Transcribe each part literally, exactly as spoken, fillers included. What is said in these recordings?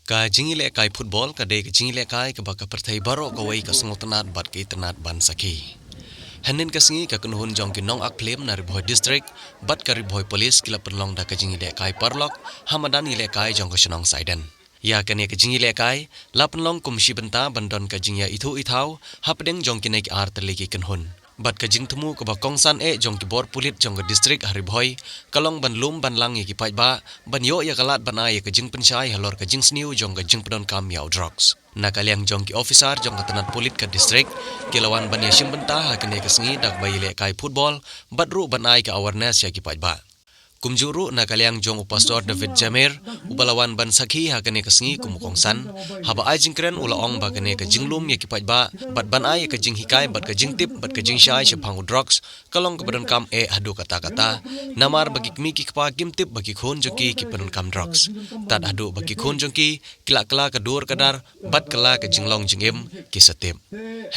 Ka jingïalehkai football ka dei ka jingïalehkai kaba ka pyrthei baroh kawei ka sngewtynnad bad ka itynnad ban sakhi. Hynnin ka sngi ka kynhun jong ki nong-ak phlim na Ri Bhoi District bad ka Ri Bhoi Police ki la pynlong da ka jingïalehkai paralok ha madan ïalehkai jong ka shnong Saiden. Ïa kane ka jingïalehkai la pynlong kum shi bynta ban don ka jingïaithuh ithaw hapdeng jong kine ki ar tylli ki kynhun. Bad ka jingthmu kaba kongsan eh jong ki bor pulit jong ka district ha Ri Bhoi ka long ban lum ban lang ïa ki paidbah ban ïoh ïa ka lad ban ai ïa ka jingpynshai halor ka jingsniew jong ka jingpyndonkam ïa u drugs. Na ka liang jong ki officer jong ka tnat pulit ka district ki la wan ban ïashim bynta ha kane ka sngi da kaba ïalehkai football bad ruh ban ai ka awareness ïa ki paidbah. Kumjuh ruh na ka liang jong u Pastor David Jamer uba la wan ban sakhi ha kane ka sngi kum u kongsan, haba ai jingkren u la ong ba kane ka jinglum ïa ki paidbah bad ban ai ïa ka jinghikai bad ka jingtip bad ka jingshai shaphang u drugs ka long kaba donkam eh haduh katta katta, namar ba ki kmie ki kpa kim tip ba ki khun jong ki ki pyndonkam drugs. Tad haduh ba ki khun jong ki ki la kylla ka dur ka dar bad kylla ka jinglong jingim ki sa tip.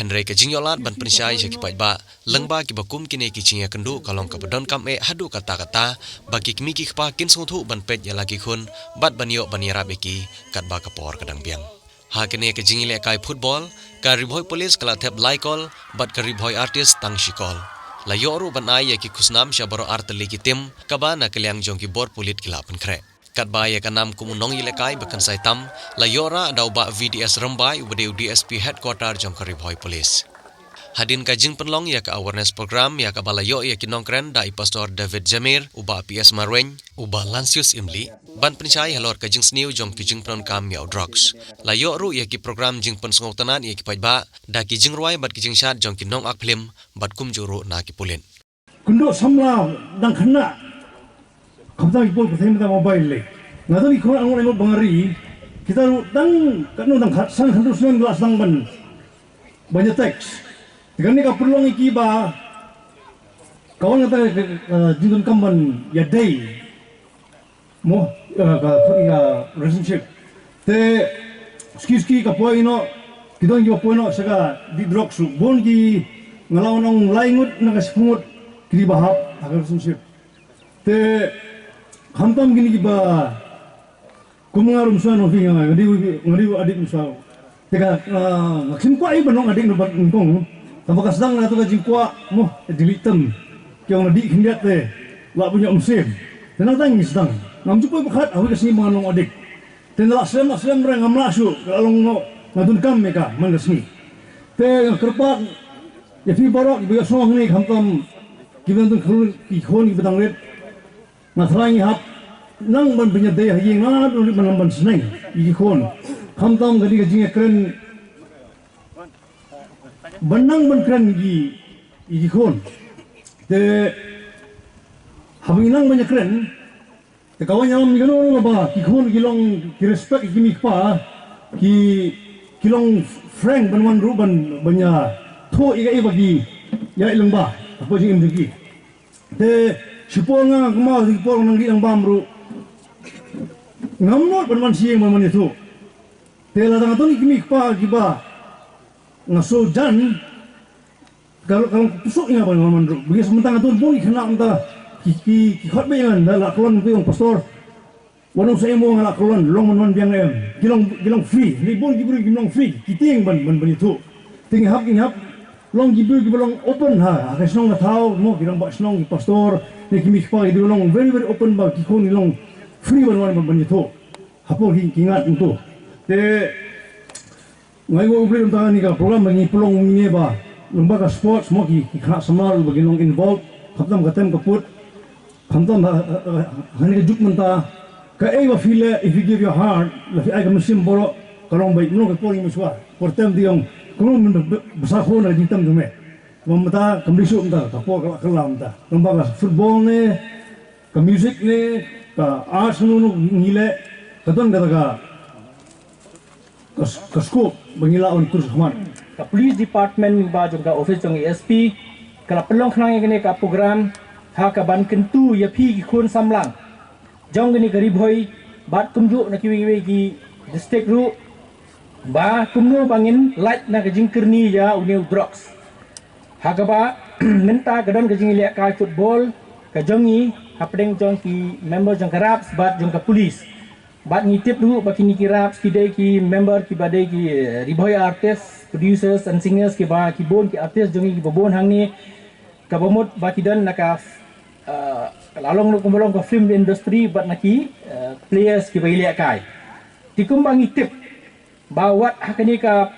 Hynrei ka jingïohlad ban pynshai sha ki paidbah lyngba kiba kum kine ki jingïakynduh ka long kaba donkam eh haduh katta katta ba ki kmie ki kpa kin sngewthuh ban peit ïa la ki khun bad ban ïoh ban ïarap ïa ki katba ka por ka dang biang. Ha kane ka jingïalehkai football ka Ri Bhoi Police ka la thep lai kol bad ka Ri Bhoi Artist tang shi kol. La ïoh ruh ban ai ïa ki khusnam sha baroh ar tylli ki tim kaba na ka liang jong ki bor pulit ki la pynkhreh. Katba ïa ka nam kum u nongïalehkai ba kynsai tam la ïoh rah da u Bah V D S Rymbai uba dei u D S P headquarter jong ka Ri Bhoi Police. Hadien ka jingpynlong ïa ka awareness program ïa kaba la ïoh ïa ki nongkren da i Pastor David Jamer, u Bah P S Marwein, u Bah Lansius Imli ban pynshai halor ka jingsniew jong ki jingpyndonkam ïa u drugs. La ïoh ruh ïa ki program jingpynsngewtynnad ïa ki paidbah da ki jingrwai bad ki jingshad jong ki nong-ak phlim bad kumjuh ruh na ki pulit. Kynduh samla dang khynnah. Khamtam ki por pyrthei mynta mobile lei. Nga don ki khun angno angno ba nga ri. Kita ruh dang katno dang khatsan hynriew snem la sdang ban ban ïa text. Te kane ka pynlong ïa ki ba ka wan kata ka, ka, ka jingdonkam ban ïadei. Mo, eh, ka, ka relationship. Te suki suki ka poi noh, ki don kiba poi noh sha ka dih drugs ruh. Bun ki, nga la wan ong lai ngut na ka shiphew ngut ki dei ba hap ha ka relationship. Te khamtam kine kiba kum nga ruh mynshwa nong phi nga, nga dei, nga dei addict mynshwa. Te ka, ah, nga khlem kwah ïa ba nong addict na bad nyngkong. Tangba ka sdang na tu ka jingkwah mo, delete tam. Ki ong la dih khyndiat te lah ban ïoh mynsiem. Te nangta ngi sdang. Ngam ju poi ba khat, ha kawei ka sngi ba nga long addict. Te nga lah slem, lah slem re, ngam lah shuh, ka la long noh, nga donkam ïa ka man ka sngi. Te nga kyrpad ïa phi baroh kiba ïohsngew hangne, khamtam kiba dang khun, ki khun kiba dang rit. Nga trai ngi hap nang ban pynïadei ha ïing, nga dang rit ban nang ban sneng ïa ki khun. Khamtam ka dei ka jingïakren ban nang ban kren ïa ki, ïa ki khun. Te haba ngi nang ban ïakren, te ka wan ïalam ïa kano kano ba ki khun ki long, ki respect ïa ki kmie kpa, ki, ki long frank ban wan ruh ban, ban ïathuh ïa kaei ba ki ïaid lyngba hapoh jingim jong ki. Te shipor nga, nga kynmaw shipor nang dih nang bam ruh, ngam nud ban wan sha ïing ban wan ïathuh. Te lada nga don ki kmie kpa kiba nga sngewjan, ka long, ka long pynshoi ïa nga ban wan ruh. Because mynta nga don bun ki khynnah mynta ki, ki, ki khot beit ïa nga, da la klon, ki ong pastor, wan ong sa ïa mo, nga la klon, long ban wan biang em. Ki long, ki long free. Ngi bun ki briew kim long free, ki tieng ban, ban, ban ïathuh. Te ngi hap, ngi hap long ki briew kiba long open ha, ha ka shnong ka thaw mo, ki rangbah shnong, ki pastor, ne ki kmie kpa, ki dei long very, very open ba ki khun ki long free ban wan, ban, ban ïathuh. Hapoh ki, ki ngat kumto. Te nga ai nguh U Blei mynta kane ka program ba ngi pynlong ngi ba lyngba ka sports mo, ki, ki khynnah samla ba ki long involved, khamtam ka tem ka put, khamtam ha, ha, ha, ha kane ka juk mynta, kaei ba phi leh, if you give your heart, lada phi ai ka mynsiem baroh, ka long beit, mano ka por ngi mynshwa, por tem te ong, kumno men ba, ba, ba sa khun na ka jingtem jong me. Ba mynta kam dei shuh mynta, ka por ka la kylla mynta. Lyngba ka football ne, ka music ne, ka arts ne, ne ngi leh, ka don kata ka, ka, ka scope ba ngi lah ban kyrshah khmat. Ka police department ba jong ka office jong A S P ka la pynlong khnang ïa kane ka program ha kaban kyntu ïa phi ki khun samla jong kane ka Ri Bhoi bad kumjuh na kiwei kiwei ki district ruh ba kumno ba ngin lait na ka jingkyrni ïa une u drugs. Ha kaba mynta ka don ka jingïalehkai football ka jong ngi hapdeng jong ki member jong ka RAPS bad jong ka police. Bad ngi tip ruh ba kine ki raps ki dei ki member kiba dei ki, eh, Ri Bhoi artists, producers and singers kiba ki bun ki artist jong ngi kiba bun hangne, kaba mut ba ki don na ka, eh, la long ruh kumba long ka film industry bad na ki, eh, players kiba ïalehkai. Te kumba ngi tip ba wat ha kane ka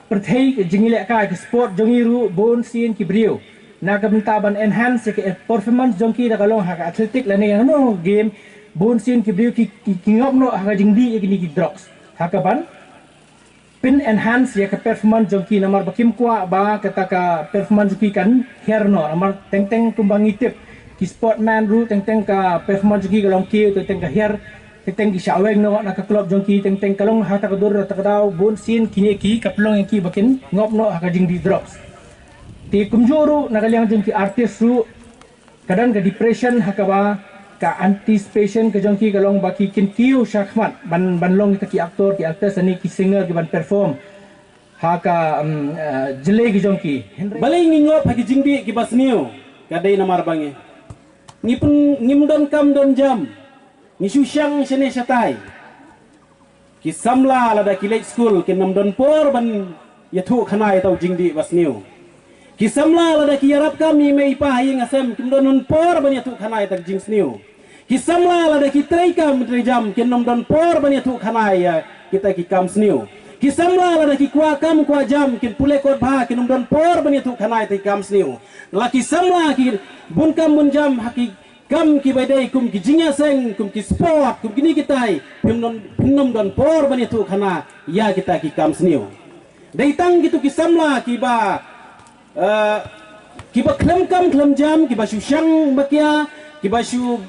pyrthei ka jingïalehkai ka sport jong ngi ruh bun sien ki briew na ka bynta ban enhance ïa ka performance jong ki, da ka long ha ka athletic lane hano game, bun sien ki briew ki, ki, ki ngop noh ha ka jingdih ïa kine ki drugs ha kaban pyn enhance ïa ka performance jong ki, namar ba kim kwah ba kata ka performance jong ki kan hiar noh, namar teng teng kumba ngi tip ki sportman ruh teng teng ka performance jong ki ka long kiew, teng teng ka hiar, teng teng ki shah weng noh na ka club jong ki, teng teng ka long ha kata ka dur, ha kata ka daw bun sien kine ki ka pynlong ïa ki ba kin ngop noh ha ka jingdih drugs. Te kumjuh ruh na ka liang jong ki artist ruh ka don ka depression ha kaba ka anticipation ka jong ki ka long ba ki kin kiew shakhmat ban, ban long kita ki actor, ki actress lane ki singer kiban perform ha ka, um, eh, jyllei ki jong ki. Balei ngi ngop ha ki jingdih kiba sniew? Ka dei namar ba ngi, ngi pyn, ngim don kam don jam, ngi shu shang shane shatai. Ki samla lada ki leit skul kin ym don por ban ïathuh khana ïa uta u jingdih ba sniew. Ki samla lada ki ïarap kam ïa i mei i pa ha ïing ha sem kin ym don por ban ïathuh khana ïa uta u jingsniew. Ki samla lada ki trei kam trei jam kin ym don por ban ïathuh khana ïa kita ki kam sniew. Ki samla lada ki kwah kam kwah jam kin pule kot bha kin ym don por ban ïathuh khana ïa kita ki kam sniew. La ki samla ki bun kam bun jam ha ki kam kiba dei kum ki jingïaseng, kum ki sport, kum kine kitai, phin ym don, phin ym don por ban ïathuh khana ïa kita ki kam sniew. Dei tang kito ki samla kiba, eh, kiba khlem kam khlem jam, kiba shu shang ba kia, kiba shu,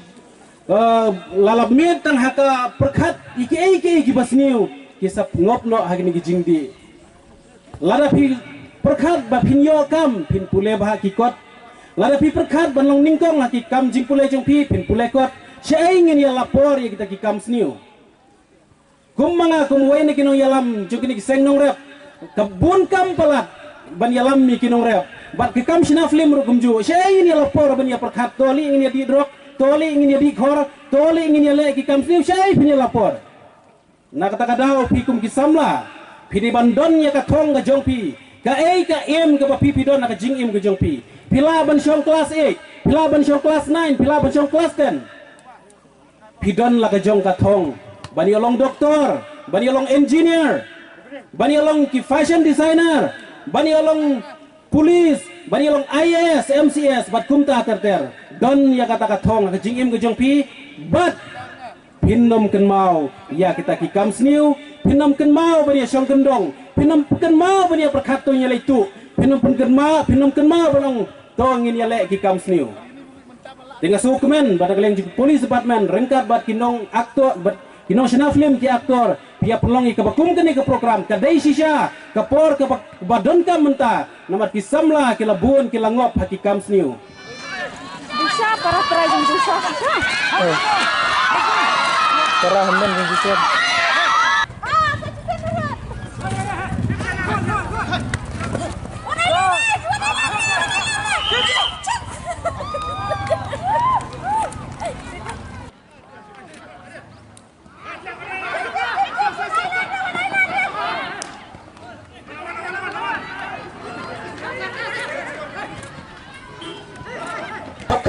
eh, la lap miet tang ha ka pyrkhat ïa kiei kiei kiba sniew, ki sa ngop noh ha kine ki jingdih. Lada phi pyrkhat ba phin ïoh kam, phin pule bha ki kot. Lada phi pyrkhat ban long nyngkong ha ki kam jingpule jong phi, phin pule kot. Shaei ngin ïalap por ïa kita ki kam sniew? Kum ma nga kum uwei na ki nongïalam jong kine ki seng nongrep, ka bun kam palat ban ïalam ïa ki nongrep. Bad ki kam shna film ruh kumjuh. Shaei ngin ïalap por ban ïa pyrkhat, to lei ngin ïa dih drok, to lei ngin ïa dih khor, to lei ngin ïa leh ki kam sniew, shaei phin ïalap por? Na kata ka daw phi kum ki samla, phi dei ban don ïa ka thong ka jong phi. Kaei ka aim kaba phi phi don ha ka jingim ka jong phi? Phi lah ban shong klas eight, phi lah ban shong klas nine, phi lah ban shong klas ten. Phi don la ka jong ka thong ban ïa long doktor, ban ïa long engineer, ban ïa long ki fashion designer, ban ïa long police, ban ïa long I A S, M C S, bad kumta ter ter. Don ïa kata ka thong ha ka jingim ka jong phi, bad phin ym kynmaw ïa kita ki kam sniew, phin ym kynmaw ban ïa shong kyndong, phin ym kynmaw ban ïa pyrkhat to ngin ïa leit tuh, phin ym pynkynmaw, phin ym kynmaw ban ong to ngin ïa leh ki kam sniew. Te nga sngewkmen ba da ka liang jong ki police department ryngkat bad ki nong actor, bad ki nongshna film, ki actor, phi ïa pynlong ïa kaba kum kane ka program, ka dei shisha ka por kaba, ba donkam mynta, namar ki samla ki la bun ki la ngop ha ki kam sniew. Dusha, para trai jong Dusha, shisha. Para hynmen jong Dusha.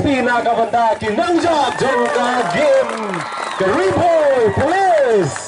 Phi na ka bynta ki nongjop jong ka game ka Ri Bhoi Police.